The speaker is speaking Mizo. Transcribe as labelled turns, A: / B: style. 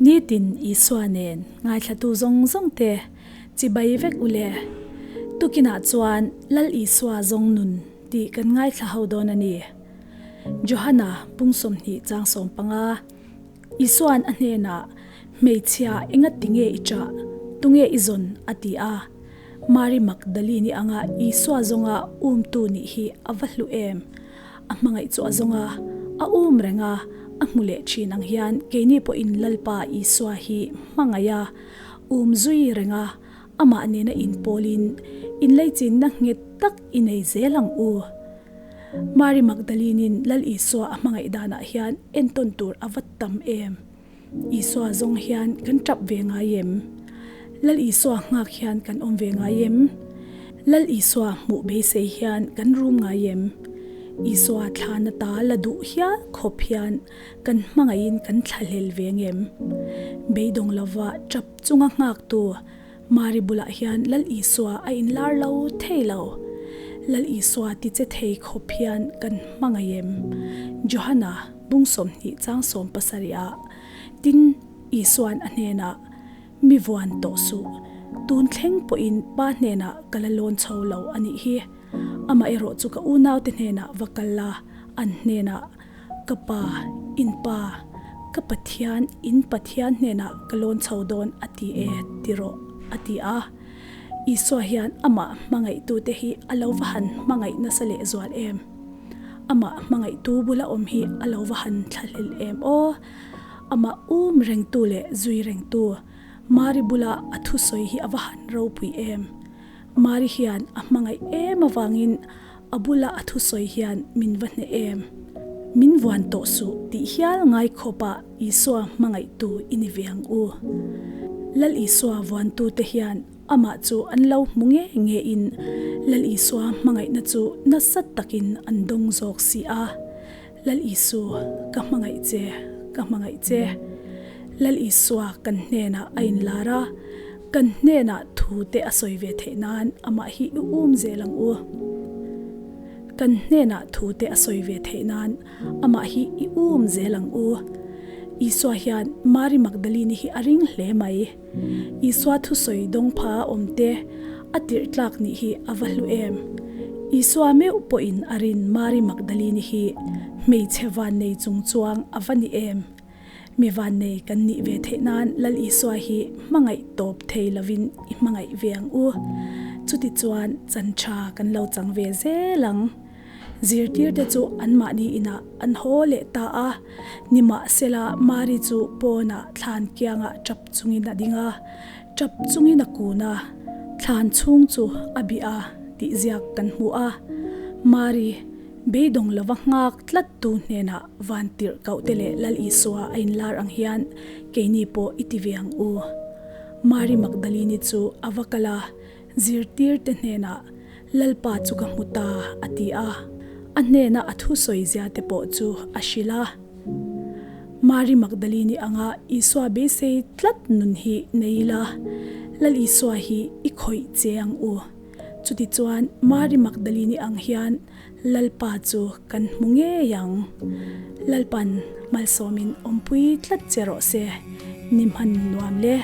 A: Nitin Isua nen ngaithlatu zawng zawng te chibai vek u le. Tukinah chuan Lal Isua zawng nun tih kan ngaithla ho dawn a ni. Johana pung 20 chang 15 Isua'n a hnenah, Hmeichhia enga tinge i chah? Tunge i zawn? a ti a. Mari Magdalene-i anga Isua zawnga umtu nih hi a va hlu em? A hmangaih chu a zawng a, a um reng a, a hmu leh thin ang hian keini pawhin Lalpa Isua hi hmangaih a, um zui reng a, amah nena inpawlin inleichinna nghet tak i nei zel ang u. Mari Magdalene-in Lal Isua a hmangaih danah hian entawn tur a va tam em? Isua zawng hian kan tap ve ngai em? Lal Isua nghak hian kan awm ve ngai em? Lal Isua hmuh beisei hian kan rum ngai em? Isua thlana ta la duh hial khawp hian kan hmangaihin kan thlahlel ve ngem? Beidawng lova tap chunga nghaktu Mari bulah hian Lal Isua a inlar lo thei lo. Lal Isua ti che thei khawp hian kan hmangaih em? Johana bung 20 chang 70 ah tin Isua'n a hnenah, Mi vuan tawh suh, tun thleng pawhin Pa hnenah ka la lawn chho lo a nih hi. Amaherawh chu ka unaute hnenah va kal la, an hnenah, Ka pa, in pa, ka Pathian, in Pathian hnenah ka lawn chho dawn a ti e, ti rawh, a ti a. Isua hian amah hmangaihtute hi a lo va han hmangaih nasa lehzual em? Amah hmangaihtu bula awm hi a lo va han thlahlel em aw? Amah um rengtu leh zui rengtu Mari bula a thusawi hi a va han ropui em? Mari hian a hmangaih em avangin a bula a thusawi hian min va hneh em? Min vuan tawh suh tih hial ngai khawpa Isua hmangaihtu i ni ve ang u. Lal Isua vuantute hian amah chu an lo hmu nge nge in Lal Isua hmangaihna chu nasa takin an dawng zawk si a. Lal Isu, ka hmangaih che, ka hmangaih che. Lal Isua kan hnenah a inlar a, kan hnenah thu te a sawi ve theih nan amah hi i um zel ang u. Kan hnenah thu te a sawi ve theih nan amah hi i um zel ang u. Isua hian Mari Magdalene hi a ring hle mai. Isua thusawi dawng pha awm te a tirh tlak nih hi a va hlu em! Isua meuh pawhin a rin Mari Magdalene hi hmeichhe vannei chung chuang a va ni em! Mi vannei kan nih ve theih nan Lal Isua hi hmangaih tawp thei lovin i hmangaih ve ang u. Chutichuan chan tha kan lo chang ve zel ang. Zirtirte chu anmahni inah an haw leh ta a, nimahsela Mari chu pawnah thlan kiangah tap chungin a ding a, tap chungin a kun a, thlan chhung chu a bih a tih ziak kan hmu a. Mari, beidawng lova nghak tlattu hnenah van tirh kohte leh Lal Isua a inlar ang hian keini pawh i ti ve ang u. Mari Magdalini chu a va kal a, Zirtirte hnenah, Lalpa chu ka hmu ta, a ti a. A hnena a thusawi zia te pawh chu a hrilh a. Mari Magdalini anga Isua beisei tlat nun hi nei ila, Lal Isua hi i khawih che ang u. Chutichuan Mari Magdalini ang hian Lalpa chu kan hmu ngei ang. Lalpan malsawmin awmpui tlat che rawh se, ni hman nuam le.